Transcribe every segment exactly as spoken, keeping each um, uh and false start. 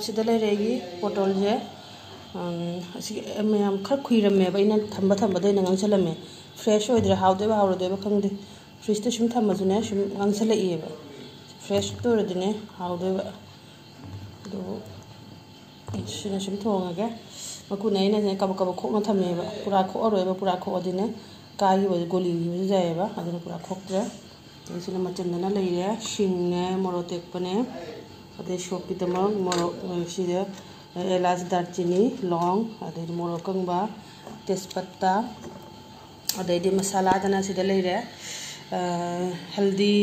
ꯁꯤꯗ ꯂꯩꯔꯦ ꯑꯩꯒꯤ ꯄꯣꯇꯣꯜꯁꯦ꯫ ꯎꯝ, ꯑꯁꯤ ꯃꯌꯥꯝ ꯈꯔ ꯈꯨꯏꯔꯝꯃꯦꯕ, ꯑꯩꯅ ꯊꯝꯕ ꯊꯝꯕꯗ ꯑꯩꯅ ꯉꯥꯡꯁꯜꯂꯝꯃꯦ꯫ ꯐ꯭ꯔꯦꯁ ꯑꯣꯏꯗ꯭ꯔꯦ, ꯍꯥꯎꯗꯣꯏꯕ ꯍꯥꯎꯔꯣꯏꯗꯣꯏꯕ ꯈꯪꯗꯦ꯫ ꯐ꯭ꯔꯤꯖꯇ ꯁꯨꯝ ꯊꯝꯃꯁꯨꯅꯦ, ꯁꯨꯝ ꯉꯥꯡꯁꯜꯂꯛꯏꯑꯕ꯫ ꯐ꯭ꯔꯦꯁꯇ ꯑꯣꯏꯔꯗꯤꯅꯦ ꯍꯥꯎꯗꯣꯏꯕ꯫ ꯑꯗꯨꯕꯨ ꯁꯤꯅ ꯁꯨꯝ ꯊꯣꯡꯉꯒꯦ꯫ ꯃꯀꯨꯅ ꯑꯩꯅꯅꯦ ꯀꯕꯛ ꯀꯕꯛ ꯈꯣꯛꯅ ꯊꯝꯃꯦꯕ, ꯄꯨꯔꯥ ꯈꯣꯛꯑꯔꯣꯏꯕ꯫ ꯄꯨꯔꯥ ꯈꯣꯛꯑꯗꯤꯅꯦ ꯀꯥꯏꯈꯤꯕ, ꯒꯣꯂꯤꯈꯤꯕꯁꯨ ꯌꯥꯏꯑꯕ꯫ ꯑꯗꯨꯅ ꯄꯨꯔꯥ ꯈꯣꯛꯇ꯭ꯔꯦ꯫ ꯑꯗꯩ ꯁꯤꯅ ꯃꯆꯟꯗꯅ ꯂꯩꯔꯦ, ꯁꯤꯡꯅꯦ, ꯃꯣꯔꯣꯛ ꯑꯇꯦꯛꯄꯅꯦ, ꯑꯗꯩ ꯁꯣꯞꯀꯤꯗꯃꯛ ꯃꯣꯔꯣꯛ, ꯁꯤꯗ ꯑꯦꯂꯥꯆ, ꯗꯥꯔꯆꯤꯅꯤ, ꯂꯣꯡ, ꯑꯗꯩꯗꯤ ꯃꯣꯔꯣꯛ ꯑꯀꯪꯕ, ꯇꯦꯖꯄꯠꯇꯥ, ꯑꯗꯩꯗꯤ ꯃꯁꯥꯂꯥꯗꯅ ꯁꯤꯗ ꯂꯩꯔꯦ, ꯍꯜꯗꯤ,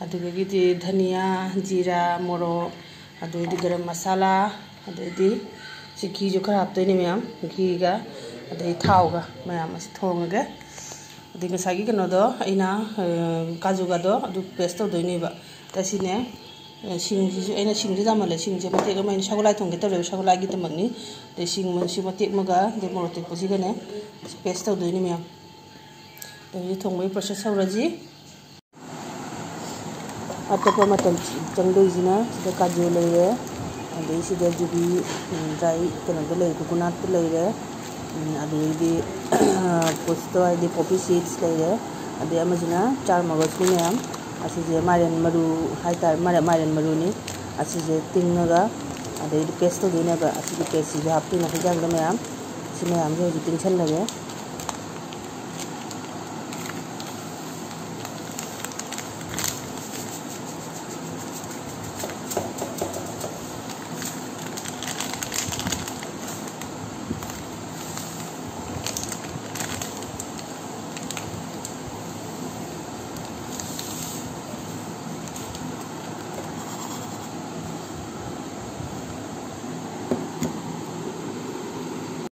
ꯑꯗꯨꯗꯒꯤꯗꯤ ꯙꯅꯤꯌꯥ, ꯖꯤꯔꯥ, ꯃꯣꯔꯣꯛ, ꯑꯗꯩꯗꯤ ꯒꯔꯝ ꯃꯁꯥꯂꯥ, ꯑꯗꯩꯗꯤ ꯁꯤ ꯘꯤꯁꯨ ꯈꯔ ꯍꯥꯞꯇꯣꯏꯅꯦ ꯃꯌꯥꯝ, ꯘꯤꯒ ꯑꯗꯩ ꯊꯥꯎꯒ ꯃꯌꯥꯝ ꯑꯁꯤ ꯊꯣꯡꯉꯒꯦ꯫ ꯑꯗꯩ ꯉꯁꯥꯏꯒꯤ ꯀꯩꯅꯣꯗꯣ ꯑꯩꯅ, ꯑ, ꯀꯥꯖꯨꯒꯗꯣ ꯑꯗꯨ ꯄꯦꯁ ꯇꯧꯗꯣꯏꯅꯦꯕ꯫ ꯑꯗ ꯁꯤꯅꯦ, ꯑ, ꯁꯤꯡꯁꯤꯁꯨ ꯑꯩꯅ ꯁꯤꯡꯁꯦ ꯌꯥꯝꯃꯜꯂꯦ, ꯁꯤꯡꯁꯦ ꯃꯇꯦꯛ ꯑꯃ ꯑꯩꯅ ꯁꯒꯣꯜꯍꯋꯥꯏ ꯊꯣꯡꯒꯦ ꯇꯧꯔꯦꯕ, ꯁꯒꯣꯜꯍꯋꯥꯏꯒꯤꯗꯃꯛꯅꯤ꯫ ꯑꯗꯩ ꯁꯤꯡ ꯃꯁꯤ ꯃꯇꯦꯛ ꯑꯃꯒ ꯑꯗꯩ ꯃꯣꯔꯣꯛ ꯑꯇꯦꯛꯄꯁꯤꯒꯅꯦ ꯁꯤ ꯄꯦꯁ ꯇꯧꯗꯣꯏꯅꯦ ꯃꯌꯥꯝ꯫ ꯑꯗꯩ ꯍꯧꯖꯤꯛ ꯊꯣꯡꯕꯒꯤ ꯄ꯭ꯔꯣꯁꯦꯁ ꯍꯧꯔꯁꯤ꯫ ꯑꯇꯣꯞꯄ ꯃꯆꯜ ꯆꯪꯗꯣꯏꯁꯤꯅ ꯁꯤꯗ ꯀꯥꯖꯨ ꯂꯩꯔꯦ, ꯑꯗꯩ ꯁꯤꯗ ꯖꯨꯕꯤ, ꯎꯝ, ꯗ꯭ꯔꯥꯏ ꯀꯩꯅꯣꯗꯣ ꯂꯩꯔꯦ, ꯀꯣꯀꯣꯅꯠꯇꯣ ꯂꯩꯔꯦ, ꯎꯝ, ꯑꯗꯩꯗꯤ ꯄꯨꯁꯇꯣ ꯍꯥꯏꯗꯤ ꯄꯣꯄꯤ ꯁꯤꯗ꯭ꯁ ꯂꯩꯔꯦ, ꯑꯗꯩ ꯑꯃꯁꯤꯅ ꯆꯥꯔ ꯃꯒꯖꯅꯤ ꯃꯌꯥꯝ꯫ ꯑꯁꯤꯁꯦ ꯃꯥꯏꯔꯦꯟ ꯃꯔꯨ ꯍꯥꯏꯇꯥꯔꯦ, ꯃꯥꯏꯔꯦꯟ, ꯃꯥꯏꯔꯦꯟ ꯃꯔꯨꯅꯤ꯫ ꯑꯁꯤꯁꯦ ꯇꯤꯡꯉꯒ ꯑꯗꯩꯗꯤ ꯄꯦꯁ ꯇꯧꯗꯣꯏꯅꯦꯕ꯫ ꯑꯁꯤꯒꯤ ꯄꯦꯁꯁꯤꯁꯨ ꯍꯥꯞꯇꯣꯏꯅꯦ ꯍꯤꯟꯖꯥꯡꯗ ꯃꯌꯥꯝ꯫ ꯁꯤ ꯃꯌꯥꯝꯁꯦ ꯍꯧꯖꯤꯛ ꯇꯤꯡꯁꯜꯂꯒꯦ꯫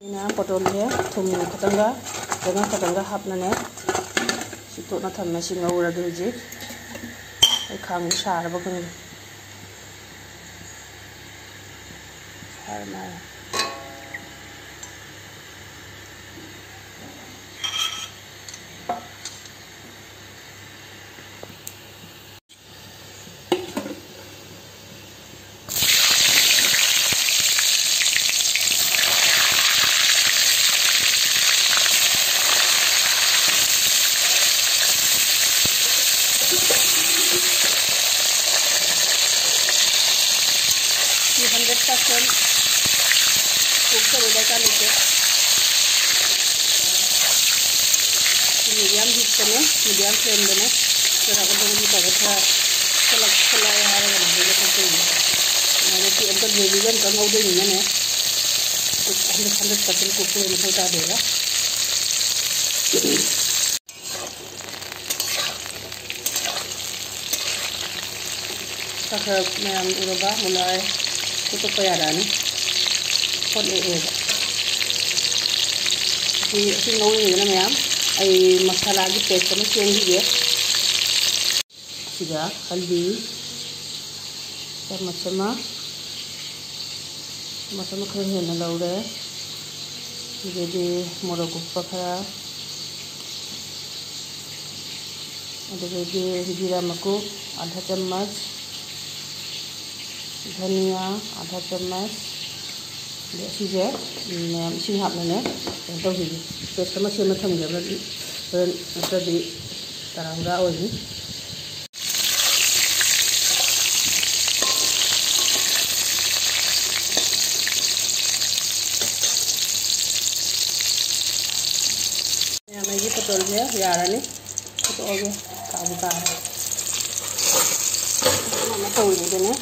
ꯑꯩꯅ ꯄꯣꯇꯣꯜꯁꯦ ꯊꯨꯝ ꯈꯤꯇꯪꯒ, ꯆꯦꯡꯉꯥ ꯈꯤꯇꯪꯒ ꯍꯥꯞꯅꯅꯦ ꯁꯤ ꯇꯣꯠꯅ ꯊꯝꯃꯦ꯫ ꯁꯤ ꯉꯧꯔꯒꯦ ꯍꯧꯖꯤꯛ꯫ ꯑꯩ ꯈꯥꯡꯁꯦ ꯁꯥꯔꯕ ꯈꯪꯗꯦ꯫ ꯁꯥꯔ ꯃꯥꯜꯂꯦ꯫ ꯆꯥꯛꯁꯦ ꯀꯨꯛ ꯇꯧꯕ ꯗꯔꯀꯥꯔ ꯂꯩꯇꯦ꯫ ꯃꯤꯗꯤꯌꯝ ꯍꯤꯠꯇꯅꯦ, ꯃꯤꯗꯤꯌꯝ ꯐ꯭ꯂꯦꯝꯗꯅꯦ ꯆꯥꯛ ꯑꯗꯨꯝ ꯇꯧꯔꯒ ꯈꯔ ꯈꯜꯂꯛ-, ꯈꯜꯂꯛꯑꯦ ꯍꯥꯏꯔꯒꯅꯦ ꯑꯗꯨꯒ ꯀꯛꯇꯣꯏꯅꯦ꯫ ꯑꯗꯨꯅ ꯁꯤ ꯑꯝꯇ ꯒ꯭ꯔꯦꯚꯤꯁꯦ ꯑꯝꯇ ꯉꯧꯗꯣꯏꯅꯤꯅꯅꯦ, cook hundred hundred percent cook ꯇꯧꯕ ꯃꯊꯧ ꯇꯥꯗꯦꯕ꯫ ꯈꯔ ꯈꯔ ꯃꯌꯥꯝ ꯎꯔꯕ ꯃꯨꯜꯂꯛꯑꯦ꯫ ꯐꯨꯠꯇꯣꯛꯄ ꯌꯥꯔꯛꯑꯅꯤ꯫ ꯐꯣꯠꯂꯛꯑꯦꯕ꯫ ꯁꯤ, ꯁꯤ ꯉꯧꯔꯤꯉꯩꯗꯅ ꯃꯌꯥꯝ ꯑꯩ ꯃꯁꯥꯂꯥꯒꯤ ꯄꯦꯁ ꯑꯃ ꯁꯦꯝꯈꯤꯒꯦ꯫ ꯁꯤꯗ ꯍꯜꯗꯤ ꯆꯥꯃꯁ ꯑꯃ, ꯆꯥꯃꯁ ꯑꯃ ꯈꯔ ꯍꯦꯟꯅ ꯂꯧꯔꯦ꯫ ꯑꯗꯒꯤ ꯃꯣꯔꯣꯛ ꯑꯀꯨꯞꯄ ꯈꯔ, ꯑꯗꯨꯗꯒꯤ ꯖꯤꯔꯥ ꯃꯀꯨꯞ ꯑꯥꯙꯥ ꯆꯥꯃꯁ, ꯙꯅꯤꯌꯥ ꯑꯥꯙꯥ ꯆꯥꯃꯁ꯫ ꯑꯗꯩ ꯑꯁꯤꯁꯦ, ꯎꯝ, ꯃꯌꯥꯝ ꯏꯁꯤꯡ ꯍꯥꯞꯅꯅꯦ ꯀꯩꯅꯣ ꯇꯧꯈꯤꯒꯦ, ꯄꯦꯁ ꯑꯃ ꯁꯦꯝꯃ ꯊꯝꯒꯦ, ꯍꯣꯔꯦꯟ, ꯍꯣꯔꯦꯟ ꯅꯠꯇ꯭ꯔꯗꯤ ꯇꯔꯥ ꯍꯨꯔꯥ ꯑꯣꯏꯅꯤ꯫ ꯃꯌꯥꯝ ꯑꯩꯒꯤ ꯄꯣꯇꯜꯁꯦ ꯌꯥꯔꯅꯤ꯫ ꯐꯨꯠꯇꯣꯛꯑꯒꯦ꯫ ꯀꯥꯕꯨ ꯀꯥꯔꯦ꯫ ꯑꯃ ꯇꯧꯔꯤꯉꯩꯗꯅꯦ꯫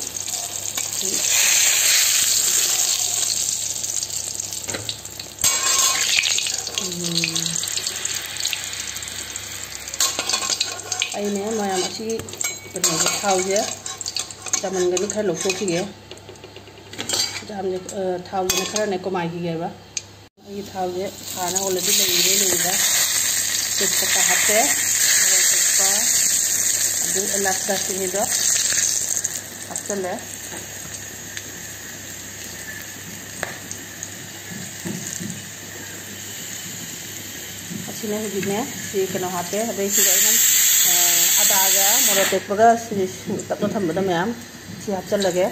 ꯎꯝ꯫ ꯑꯩꯅꯦ ꯃꯌꯥꯝ ꯑꯁꯤꯒꯤ ꯀꯩꯅꯣꯁꯦ, ꯊꯥꯎꯁꯦ ꯆꯥꯃꯟꯒꯅꯤ, ꯈꯔ ꯂꯧꯊꯣꯛꯈꯤꯒꯦ꯫ ꯌꯥꯝꯅ, ꯑ, ꯊꯥꯎꯁꯤꯅ ꯈꯔꯅꯦ ꯀꯣꯃꯥꯏꯈꯤꯒꯦꯕ꯫ ꯑꯩꯒꯤ ꯊꯥꯎꯁꯦ ꯁꯥꯅ already ꯂꯩꯔꯦ, ꯂꯩꯔꯦ꯫ ꯇꯦꯖꯄꯇꯥ ꯍꯥꯞꯄꯦ, ꯃꯣꯔꯣꯛ ꯑꯇꯦꯛꯄ, ꯑꯗꯨ ꯂꯥꯁ ꯗꯥꯔꯆꯤꯅꯤꯗꯣ ꯍꯥꯞꯆꯜꯂꯦ꯫ ꯑꯁꯤꯅ ꯍꯧꯖꯤꯛꯅꯦ, ꯁꯤ ꯀꯩꯅꯣ ꯍꯥꯞꯄꯦ, ꯑꯗꯩ ꯁꯤꯗ ꯑꯩꯅ, ꯑ, ꯑꯗꯥꯒ ꯃꯣꯔꯣꯛ ꯑꯇꯦꯛꯄꯒ ꯁꯤ ꯇꯞꯅ ꯊꯝꯕꯗ ꯃꯌꯥꯝ ꯁꯤ ꯍꯥꯞꯆꯜꯂꯒꯦ꯫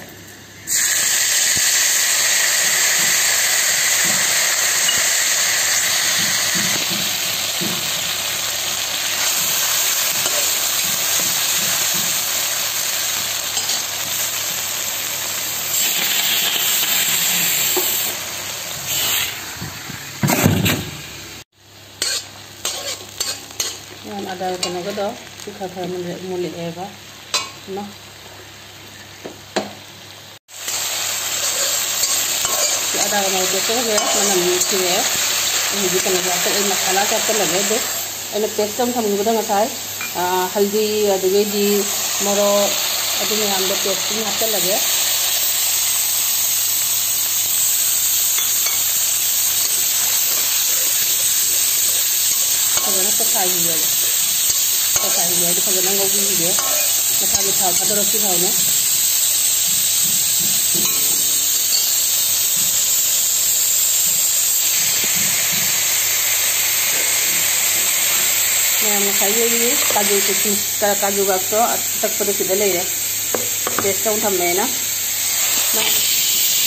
ꯀꯩꯅꯣꯒꯗꯣ ꯁꯤ ꯈꯔ ꯈꯔ ꯃꯨꯜꯂꯦ-, ꯃꯨꯜꯂꯛꯑꯦꯕ꯫ ꯏꯃꯥ꯫ ꯁꯤ ꯑꯗꯥꯒ ꯃꯣꯔꯣꯛ ꯇꯦꯛꯄꯒꯁꯦ ꯃꯅꯝ ꯅꯨꯡꯁꯤꯔꯦ꯫ ꯑꯩ ꯍꯧꯖꯤꯛ ꯀꯩꯅꯣꯁꯦ ꯍꯥꯞꯆꯜꯂꯦ, ꯑꯩ ꯃꯁꯥꯂꯥꯁꯦ ꯍꯥꯞꯆꯜꯂꯒꯦ꯫ ꯑꯗꯨ ꯑꯩꯅ paste ꯇꯧ ꯊꯝꯈꯤꯕꯗꯣ ꯉꯁꯥꯏ, ꯑ, ꯍꯜꯗꯤ, ꯑꯗꯨꯗꯒꯤꯗꯤ ꯃꯣꯔꯣꯛ, ꯑꯗꯨ ꯃꯌꯥꯝꯗꯣ paste ꯑꯗꯨꯝ ꯍꯥꯞꯆꯜꯂꯒꯦ꯫ ꯐꯖꯅ ꯇꯣꯈꯥꯏꯈꯤꯒꯦꯕ꯫ ꯇꯣꯈꯥꯏꯈꯤꯒꯦ ꯍꯥꯏꯗꯤ ꯐꯖꯅ ꯉꯧꯕꯤꯈꯤꯒꯦ꯫ ꯃꯁꯥꯒꯤ ꯊꯥꯎ ꯊꯥꯗꯣꯔꯛꯇ꯭ꯔꯤ ꯐꯥꯎꯅꯦ꯫ ꯃꯌꯥꯝ ꯉꯁꯥꯏꯒꯤ ꯑꯩꯒꯤ ꯀꯥꯖꯨ ꯀꯤꯁꯃꯤꯁ, ꯀꯥꯖꯨ ꯕꯥꯛꯇꯣ ꯑꯇꯛꯄꯗꯣ ꯁꯤꯗ ꯂꯩꯔꯦ꯫ Paste ꯇꯧ ꯊꯝꯃꯦꯅ꯫ ꯃꯌꯥꯝ,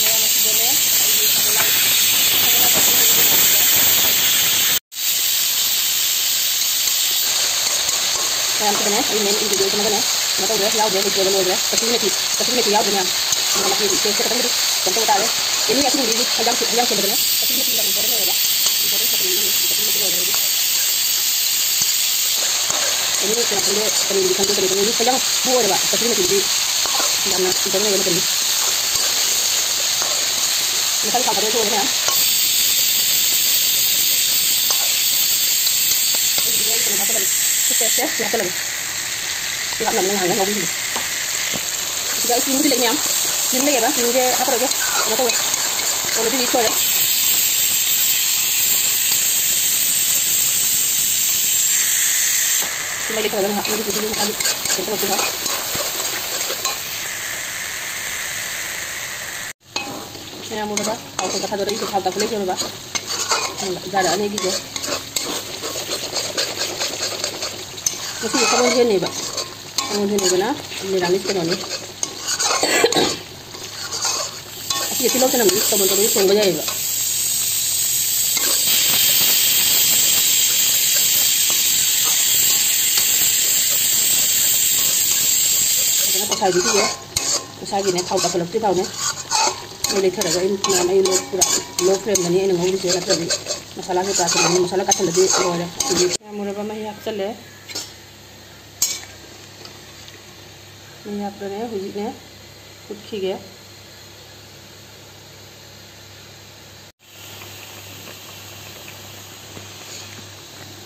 ꯃꯌꯥꯝ ꯑꯁꯤꯗꯅꯦ ꯑꯩꯒꯤ ꯐꯖꯅ ꯃꯌꯥꯝꯁꯤꯗꯅꯦ ꯑꯩ main ingredient ꯑꯃꯒꯅꯦ ꯀꯩꯅꯣ ꯇꯧꯗ꯭ꯔꯦ, ꯌꯥꯎꯗ꯭ꯔꯦ, ꯂꯩꯇ꯭ꯔꯦꯕ, ꯂꯣꯏꯈ꯭ꯔꯦ꯫ ꯀꯁꯨꯔꯤ ꯃꯦꯊꯤ, ꯀꯁꯨꯔꯤ ꯃꯦꯊꯤ ꯌꯥꯎꯗ꯭ꯔꯦ ꯃꯌꯥꯝ꯫ ꯑꯗꯨꯅ ꯃꯥꯒꯤ taste ꯁꯦ ꯈꯤꯇꯪꯕꯨꯗꯤ ꯀꯩꯅꯣ ꯇꯧꯕ ꯇꯥꯔꯦ꯫ Any ꯑꯁꯤꯒꯨꯝꯕꯒꯤ ꯍꯦꯟꯖꯥꯡ ꯁꯦ-, ꯍꯦꯟꯖꯥꯡ ꯁꯦꯝꯕꯗꯅꯦ ꯀꯁꯨꯔꯤ ꯃꯦꯊꯤ ꯌꯥꯝ important ꯑꯣꯏꯌꯦꯕ꯫ Important ꯈꯛꯇꯅꯤ, ꯀꯁꯨꯔꯤ ꯃꯦꯊꯤ ꯂꯣꯏꯈ꯭ꯔꯦ ꯑꯩꯗꯤ꯫ Any ꯀꯩꯅꯣ ꯈꯪꯗꯦ, ꯄꯅꯤꯔꯒꯤ ꯈꯪꯗꯦ, ꯀꯔꯤ ꯈꯪꯗꯦ, ꯍꯦꯟꯖꯥꯡ ꯂꯣꯏꯔꯦꯕ꯫ ꯀꯁꯨꯔꯤ ꯃꯦꯊꯤꯗꯤ ꯌꯥꯝꯅ important ꯑꯣꯏꯕ ꯃꯆꯜꯅꯤ꯫ ꯃꯁꯥꯒꯤ ꯊꯥꯎ ꯊꯥꯗꯣꯛꯑ ꯊꯣꯛꯑꯒ ꯃꯌꯥꯝ꯫ ꯁꯤ paste ꯁꯦ ꯍꯥꯞꯆꯜꯂꯒꯦ꯫ ꯁꯤ ꯍꯥꯞꯅꯕꯅꯦ ꯉꯍꯥꯟꯅ ꯉꯧꯕꯤꯔꯤꯁꯦ꯫ ꯁꯤꯗ ꯑꯩ ꯆꯦꯡꯁꯨ ꯂꯩ ꯃꯌꯥꯝ꯫ ꯆꯦꯡ ꯂꯩꯌꯦꯕ, ꯆꯦꯡꯁꯦ ꯍꯥꯞꯄꯔꯣꯏꯒꯦ꯫ ꯀꯩꯅꯣ ꯇꯧꯋꯦ꯫ Already mix ꯑꯣꯏꯔꯦ꯫ ꯁꯤ ꯃꯩ ꯂꯩꯊꯔꯒ ꯉꯥꯏꯍꯥꯛ ꯉꯧꯕꯤꯁꯤ, ꯁꯤꯒꯤ ꯃꯈꯥꯒꯤ ꯀꯩꯅꯣ ꯇꯧꯔꯛꯇꯣꯏꯅꯦ꯫ ꯃꯌꯥꯝ ꯎꯔꯕ? ꯊꯥꯎ ꯈꯔ ꯊꯥꯗꯣꯔꯛꯏꯁꯦ, ꯊꯥꯎ ꯇꯥꯈꯠꯂꯛꯏꯁꯦ ꯎꯔꯕ? ꯌꯥꯔꯛꯑꯅꯤ ꯑꯩꯒꯤꯁꯦ꯫ ꯉꯁꯤꯗꯤ ꯁꯒꯣꯜꯁꯦꯟꯅꯦꯕ꯫ ꯁꯒꯣꯜꯁꯦꯟꯅꯦꯕꯅ ꯃꯤꯔꯥꯃꯤꯁ ꯀꯩꯅꯣꯅꯤ꯫ ꯑꯁꯤꯁꯦ ꯇꯤꯜꯍꯧ ꯆꯅꯝ mix ꯇꯧꯕ ꯅꯠꯇꯕ ꯊꯣꯡꯕ ꯌꯥꯏꯌꯦꯕ꯫ ꯐꯖꯅ ꯇꯣꯈꯥꯏꯕꯤꯈꯤꯒꯦ꯫ ꯃꯁꯥꯒꯤꯅꯦ ꯊꯥꯎ ꯇꯥꯈꯠꯂꯛꯇ꯭ꯔꯤ ꯐꯥꯎꯅꯦ꯫ ꯃꯩ ꯂꯩꯊꯔꯒ ꯑꯩ ꯃꯌꯥꯝ ꯑꯩ low ꯄꯨꯔꯥ low flameꯗꯅꯤ ꯑꯩꯅ ꯉꯧꯔꯤꯁꯦ, ꯅꯠꯇ꯭ꯔꯗꯤ ꯃꯁꯥꯂꯥꯁꯦ ꯄꯨꯔꯥ ꯀꯩꯅꯣꯅꯤ, ꯃꯁꯥꯂꯥ ꯀꯥꯁꯜꯂꯗꯤ ꯂꯣꯏꯔꯦ꯫ ꯃꯌꯥꯝ ꯎꯔꯕ ꯃꯍꯤ ꯍꯥꯞꯆꯜꯂꯦ꯫ ꯃꯍꯤ ꯍꯥꯞꯄꯅꯦ ꯍꯧꯖꯤꯛꯅꯦ꯫ ꯐꯨꯠꯈꯤꯒꯦ꯫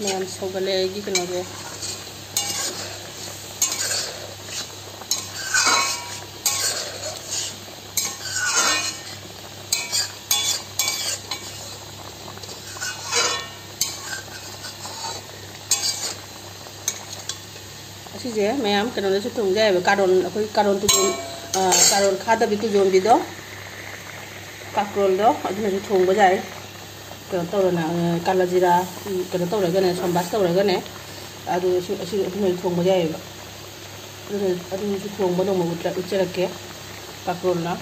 ꯃꯌꯥꯝ ꯁꯧꯒꯠꯂꯦ ꯑꯩꯒꯤ ꯀꯩꯅꯣꯁꯦ꯫ ꯑꯁꯤꯁꯦ ꯃꯌꯥꯝ ꯀꯩꯅꯣꯗꯁꯨ ꯊꯣꯡꯕ ꯌꯥꯏꯑꯕ꯫ ꯀꯥꯔꯣꯟ, ꯑꯩꯈꯣꯏ ꯀꯥꯔꯣꯟ ꯇꯨꯖꯣꯟ, ꯑ, ꯀꯥꯔꯣꯟ ꯈꯥꯗꯕꯤ ꯇꯨꯖꯣꯟꯕꯤꯗꯣ, ꯀꯥꯀ꯭ꯔꯣꯜꯗꯣ, ꯑꯗꯨꯅꯁꯨ ꯊꯣꯡꯕ ꯌꯥꯏ꯫ ꯀꯩꯅꯣ ꯇꯧꯔꯅ, ꯑ, ꯀꯥꯂꯖꯤꯔꯥ, ꯎꯝ, ꯀꯩꯅꯣ ꯇꯧꯔꯒꯅꯦ, ꯁꯝꯕꯥꯁ ꯇꯧꯔꯒꯅꯦ, ꯑꯗꯨ, ꯑꯁꯤ, ꯑꯁꯤ, ꯑꯗꯨꯅꯁꯨ ꯊꯣꯡꯕ ꯌꯥꯏꯑꯕ꯫ ꯑꯗꯨꯅ, ꯑꯗꯨꯅꯁꯨ ꯊꯣꯡꯕ ꯅꯣꯡꯃ ꯎꯠꯂ-, ꯎꯠꯆꯔꯛꯀꯦ, ꯀꯥꯀ꯭ꯔꯣꯜꯅ꯫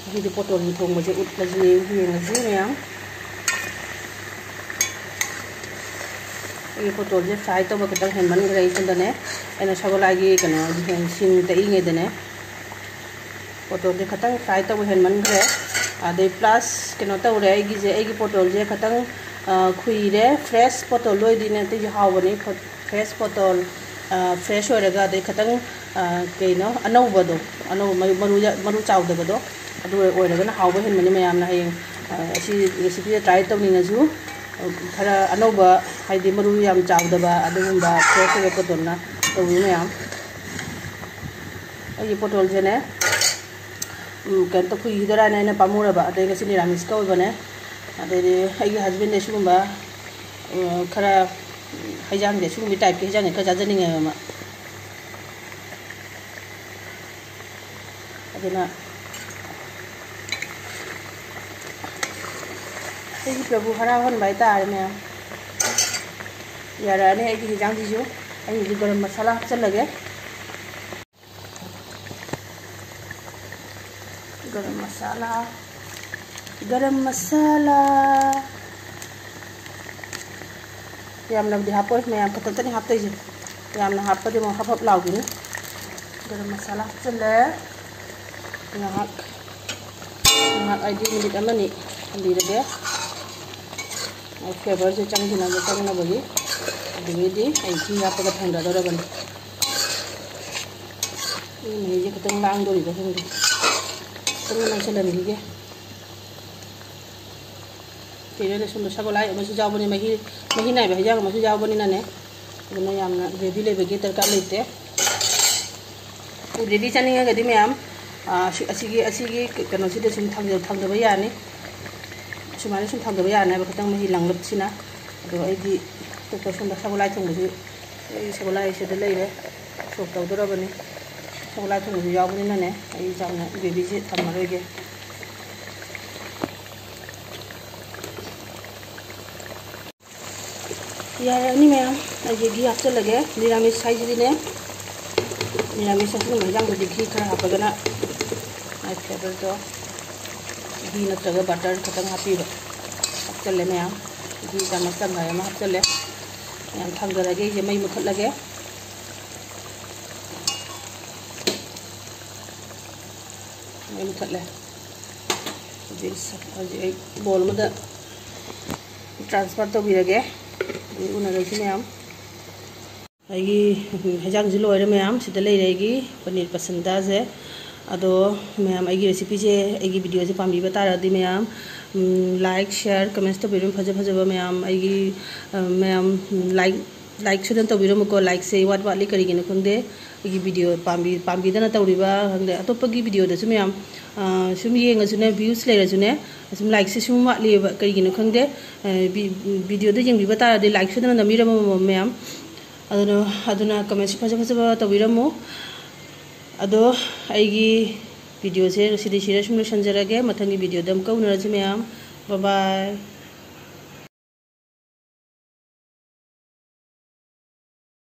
ꯑꯗꯨꯗꯤ ꯄꯣꯇꯣꯜꯒꯤ ꯊꯣꯡꯕꯁꯦ ꯎꯠꯂꯁꯤ, ꯌꯦꯡꯉꯁꯤ ꯃꯌꯥꯝ꯫ ꯑꯩꯒꯤ ꯄꯣꯇꯣꯜꯁꯦ ꯐ꯭ꯔꯥꯏ ꯇꯧꯕ ꯈꯤꯇꯪ ꯍꯦꯟꯃꯟꯈ꯭ꯔꯦ꯫ ꯑꯩ ꯁꯣꯝꯗꯅꯦ, ꯑꯩꯅ ꯁꯒꯣꯜꯍꯋꯥꯏꯒꯤ ꯀꯩꯅꯣ, ꯁꯤꯡ ꯇꯛꯏꯉꯩꯗꯅꯦ, ꯄꯣꯇꯣꯜꯁꯦ ꯈꯤꯇꯪ ꯐ꯭ꯔꯥꯏ ꯇꯧꯕ ꯍꯦꯟꯃꯟꯈ꯭ꯔꯦ꯫ ꯑꯗꯩ ꯄ꯭ꯂꯁ ꯀꯩꯅꯣ ꯇꯧꯔꯦ, ꯑꯩꯒꯤꯁꯦ, ꯑꯩꯒꯤ ꯄꯣꯇꯣꯜꯁꯦ ꯈꯤꯇꯪ, ꯑ, ꯈꯨꯏꯔꯦ꯫ ꯐ꯭ꯔꯦꯁ ꯄꯣꯇꯣꯜ ꯑꯣꯏꯗꯣꯏꯅꯦ, ꯑꯇꯩꯁꯨ ꯍꯥꯎꯕꯅꯤ꯫ ꯐ꯭ꯔꯦꯁ ꯄꯣꯇꯣꯜ, ꯑ, ꯐ꯭ꯔꯦꯁ ꯑꯣꯏꯔꯒ, ꯑꯗꯩ ꯈꯤꯇꯪ, ꯑ, ꯀꯩꯅꯣ, ꯑꯅꯧꯕꯗꯣ, ꯑꯅꯧꯕ ꯃꯔꯨ, ꯃꯔꯨ ꯌꯥ-, ꯃꯔꯨ ꯆꯥꯎꯗꯕꯗꯣ, ꯑꯗꯨ ꯑꯣꯏꯔꯒꯅ ꯍꯥꯎꯕ ꯍꯦꯟꯕꯅꯤ꯫ ꯃꯌꯥꯝꯅ ꯍꯌꯦꯡ, ꯑ, ꯑꯁꯤ ꯔꯦꯁꯤꯄꯤꯁꯦ ꯇ꯭ꯔꯥꯏ ꯇꯧꯅꯤꯡꯉꯁꯨ, ꯑ, ꯈꯔ ꯑꯅꯧꯕ, ꯍꯥꯏꯗꯤ ꯃꯔꯨ ꯌꯥꯝ ꯆꯥꯎꯗꯕ ꯑꯗꯨꯒꯨꯝꯕ ꯐ꯭ꯔꯦꯁ ꯑꯣꯏꯕ ꯄꯣꯇꯣꯜꯅ ꯇꯧꯕꯤꯌꯨ ꯃꯌꯥꯝ꯫ ꯑꯩꯒꯤ ꯄꯣꯇꯣꯜꯁꯦꯅꯦ, ꯎꯝ, ꯀꯩꯅꯣ ꯇꯧ-, ꯈꯨꯏꯈꯤꯗꯣꯏꯔꯥꯅ ꯑꯩꯅ ꯄꯥꯝꯃꯨꯔꯕ꯫ ꯑꯗꯩ ꯉꯁꯤ ꯅꯤꯔꯥꯃꯤꯁꯀ ꯑꯣꯏꯕꯅꯦ꯫ ꯑꯗꯩꯗꯤ ꯑꯩꯒꯤ ꯍꯁꯕꯦꯟꯗ ꯁꯤꯒꯨꯝꯕ, ꯎꯝ, ꯈꯔ, ꯎꯝ, ꯍꯩꯖꯥꯡꯁꯦ, ꯁꯤꯒꯨꯝꯕ ꯇꯥꯏꯞꯀꯤ ꯍꯩꯖꯥꯡꯁꯦ ꯈꯔ ꯆꯥꯖꯅꯤꯡꯉꯦꯕ ꯃꯥ꯫ ꯑꯗꯨꯅ ꯑꯩꯒꯤ ꯄ꯭ꯔꯚꯨ ꯍꯔꯥꯎꯍꯟꯕ ꯍꯥꯏꯇꯥꯔꯦ ꯃꯌꯥꯝ꯫ ꯌꯥꯔꯛꯑꯅꯤ ꯑꯩꯒꯤ ꯍꯤꯟꯖꯥꯡꯁꯤꯁꯨ꯫ ꯑꯩ ꯍꯧꯖꯤꯛ ꯒꯔꯝ ꯃꯁꯥꯂꯥ ꯍꯥꯞꯆꯤꯜꯂꯒꯦ꯫ ꯒꯔꯝ ꯃꯁꯥꯂꯥ, ꯒꯔꯝ ꯃꯁꯥꯂꯥ꯫ ꯌꯥꯝꯅꯕꯨꯗꯤ ꯍꯥꯞꯄꯣꯏ ꯃꯌꯥꯝ, ꯈꯛꯇꯛꯇꯅꯤ ꯍꯥꯞꯇꯣꯏꯁꯦ꯫ ꯌꯥꯝꯅ ꯍꯥꯞꯄꯗꯤ ꯑꯃꯨꯛ ꯍꯞ ꯍꯞ ꯂꯥꯎꯈꯤꯅꯤ꯫ ꯒꯔꯝ ꯃꯁꯥꯂꯥ ꯍꯥꯞꯆꯤꯜꯂꯦ꯫ ꯉꯥꯏꯍꯥꯛ, ꯉꯥꯏꯍꯥꯛ ꯍꯥꯏꯗꯤ ꯃꯤꯅꯤꯠ ꯑꯃꯅꯤ ꯊꯝꯕꯤꯔꯒꯦ꯫ ꯐ꯭ꯂꯦꯕꯔꯁꯦ ꯆꯪꯈꯤꯅꯕ, ꯆꯪꯅꯕꯒꯤ꯫ ꯑꯗꯨꯗꯒꯤꯗꯤ ꯑꯩ ꯘꯤ ꯍꯥꯞꯄꯒ ꯊꯥꯡꯗꯗꯧꯔꯕꯅꯤ꯫ ꯁꯤ ꯃꯍꯤꯁꯦ ꯈꯤꯇꯪ ꯂꯥꯡꯗꯣꯔꯤꯕ ꯈꯪꯗꯦ꯫ ꯈꯤꯇꯪ ꯂꯥꯡꯁꯜꯍꯟꯈꯤꯒꯦ꯫ ꯀꯩꯅꯣꯅꯦ, ꯁꯣꯝꯗ ꯁꯒꯣꯜ ꯍꯋꯥꯏ ꯑꯃꯁꯨ ꯌꯥꯎꯕꯅꯦ, ꯃꯍꯤ, ꯃꯍꯤ ꯅꯥꯏꯕ ꯍꯩꯖꯥꯡ ꯑꯃꯁꯨ ꯌꯥꯎꯕꯅꯤꯅꯅꯦ, ꯑꯗꯨꯅ ꯌꯥꯝꯅ gravy ꯂꯩꯕꯒꯤ ꯗꯔꯀꯥꯔ ꯂꯩꯇꯦ꯫ Gravy ꯆꯥꯅꯤꯡꯉꯒꯗꯤ ꯃꯌꯥꯝ, ꯑꯥ, ꯑꯁꯤ-, ꯑꯁꯤꯒꯤ, ꯑꯁꯤꯒꯤ ꯀꯩꯅꯣꯁꯤꯗ ꯁꯨꯝ ꯊꯥꯡꯖ-, ꯊꯥꯡꯊꯕ ꯌꯥꯅꯤ꯫ ꯁꯨꯃꯥꯏꯅ ꯁꯨꯝ ꯊꯥꯡꯊꯕ ꯌꯥꯅꯦꯕ, ꯈꯤꯇꯪ ꯃꯍꯤ ꯂꯥꯡꯂꯞꯁꯤꯅ꯫ ꯑꯗꯣ ꯑꯩꯗꯤ ꯑꯇꯣꯞꯄ ꯁꯣꯝꯗ ꯁꯒꯣꯜ ꯍꯋꯥꯏ ꯊꯣꯡꯕꯁꯨ, ꯑꯩ ꯁꯒꯣꯜ ꯍꯋꯥꯏ ꯁꯤꯗ ꯂꯩꯔꯦ, ꯁꯣꯛ ꯇꯧꯗꯣꯔꯕꯅꯤ꯫ ꯁꯒꯣꯜ ꯍꯋꯥꯏ ꯊꯣꯡꯕꯁꯨ ꯌꯥꯎꯕꯅꯤꯅꯅꯦ, ꯑꯩ ꯌꯥꯝꯅ gravyꯁꯦ ꯊꯝꯃꯔꯣꯏꯒꯦ꯫ ꯌꯥꯔꯅꯤ ꯃꯌꯥꯝ, ꯑꯩꯁꯦ ꯘꯤ ꯍꯥꯞꯆꯤꯜꯂꯒꯦ꯫ ꯅꯤꯔꯥꯃꯤꯁ ꯍꯥꯏꯁꯤꯗꯤꯅꯦ, ꯅꯤꯔꯥꯃꯤꯁ ꯑꯁꯤꯒꯨꯝꯕ ꯍꯤꯟꯖꯥꯡꯗꯗꯤ ꯘꯤ ꯈꯔ ꯍꯥꯞꯄꯒꯅ ꯃꯥꯒꯤ flavourꯗꯣ, ꯘꯤ ꯅꯠꯇ꯭ꯔꯒ butter ꯈꯛꯇꯪ ꯍꯥꯞꯄꯤꯕ꯫ ꯍꯥꯞꯆꯤꯜꯂꯦ ꯃꯌꯥꯝ, ꯘꯤ ꯆꯥꯃꯁ ꯇꯪꯈꯥꯏ ꯑꯃ ꯍꯥꯞꯆꯤꯜꯂꯦ꯫ ꯃꯌꯥꯝ ꯊꯥꯡꯗꯔꯒꯦ, ꯑꯩꯁꯦ ꯃꯩ ꯃꯨꯊꯠꯂꯒꯦ꯫ ꯃꯩ ꯃꯨꯊꯠꯂꯦ꯫ ꯍꯧꯖꯤꯛ ꯁ-, ꯍꯧꯖꯤꯛ ꯑꯩ bowl ꯑꯃꯗ transfer ꯇꯧꯕꯤꯔꯒꯦ꯫ ꯑꯗꯨ ꯎꯅꯔꯁꯤ ꯃꯌꯥꯝ꯫ ꯑꯩꯒꯤ ꯍꯦꯟꯖꯥꯡꯁꯤ ꯂꯣꯏꯔꯦ ꯃꯌꯥꯝ꯫ ꯁꯤꯗ ꯂꯩꯔꯦ ꯑꯩꯒꯤ ꯄꯅꯤꯔ ꯄꯁꯟꯗꯥꯁꯦ꯫ ꯑꯗꯣ ꯃꯌꯥꯝ, ꯑꯩꯒꯤ recipeꯁꯦ, ꯑꯩꯒꯤ videoꯁꯦ ꯄꯥꯝꯕꯤꯕ ꯇꯥꯔꯗꯤ ꯃꯌꯥꯝ, ꯎꯝ, like, share, comments ꯇꯧꯕꯤꯔꯝꯃꯨ꯫ ꯐꯖ ꯐꯖꯕ ꯃꯌꯥꯝ, ꯑꯩꯒꯤ, ꯑ, ꯃꯌꯥꯝ, ꯎꯝ, like, like ꯁꯣꯏꯗꯅ ꯇꯧꯕꯤꯔꯝꯃꯨꯀꯣ꯫ Likeꯁꯦ ꯏꯋꯥꯠ ꯋꯥꯠꯂꯤ, ꯀꯔꯤꯒꯤꯅꯣ ꯈꯪꯗꯦ꯫ ꯑꯩꯒꯤ video ꯄꯥꯝꯕꯤ-, ꯄꯥꯝꯕꯤꯗꯅ ꯇꯧꯔꯤꯕ ꯈꯪꯗꯦ꯫ ꯑꯇꯣꯞꯄꯒꯤ videoꯗꯁꯨ ꯃꯌꯥꯝ, ꯑ, ꯁꯨꯝ ꯌꯦꯡꯉꯁꯨꯅꯦ, views ꯂꯩꯔꯁꯨꯅꯦ, ꯁꯨꯝ likeꯁꯦ ꯁꯨꯝ ꯋꯥꯠꯂꯤꯕ, ꯀꯔꯤꯒꯤꯅꯣ ꯈꯪꯗꯦ꯫ ꯑ, vi-, videoꯗ ꯌꯦꯡꯕꯤꯕ ꯇꯥꯔꯗꯤ like ꯁꯣꯏꯗꯅ ꯅꯝꯕꯤꯔꯝꯃꯣ ꯃꯌꯥꯝ꯫ ꯑꯗꯨꯅ, ꯑꯗꯨꯅ commentꯁꯨ ꯐꯖ ꯐꯖꯕ ꯇꯧꯕꯤꯔꯝꯃꯨ꯫ ꯑꯗꯣ ꯑꯩꯒꯤ videoꯁꯦ ꯁꯤꯗꯤ ꯁꯤꯗ ꯁꯨꯝ ꯂꯣꯏꯁꯤꯟꯖꯔꯒꯦ꯫ ꯃꯊꯪꯒꯤ videoꯗ ꯑꯃꯨꯛꯀ ꯎꯅꯔꯁꯤ ꯃꯌꯥꯝ꯫ Bye bye꯫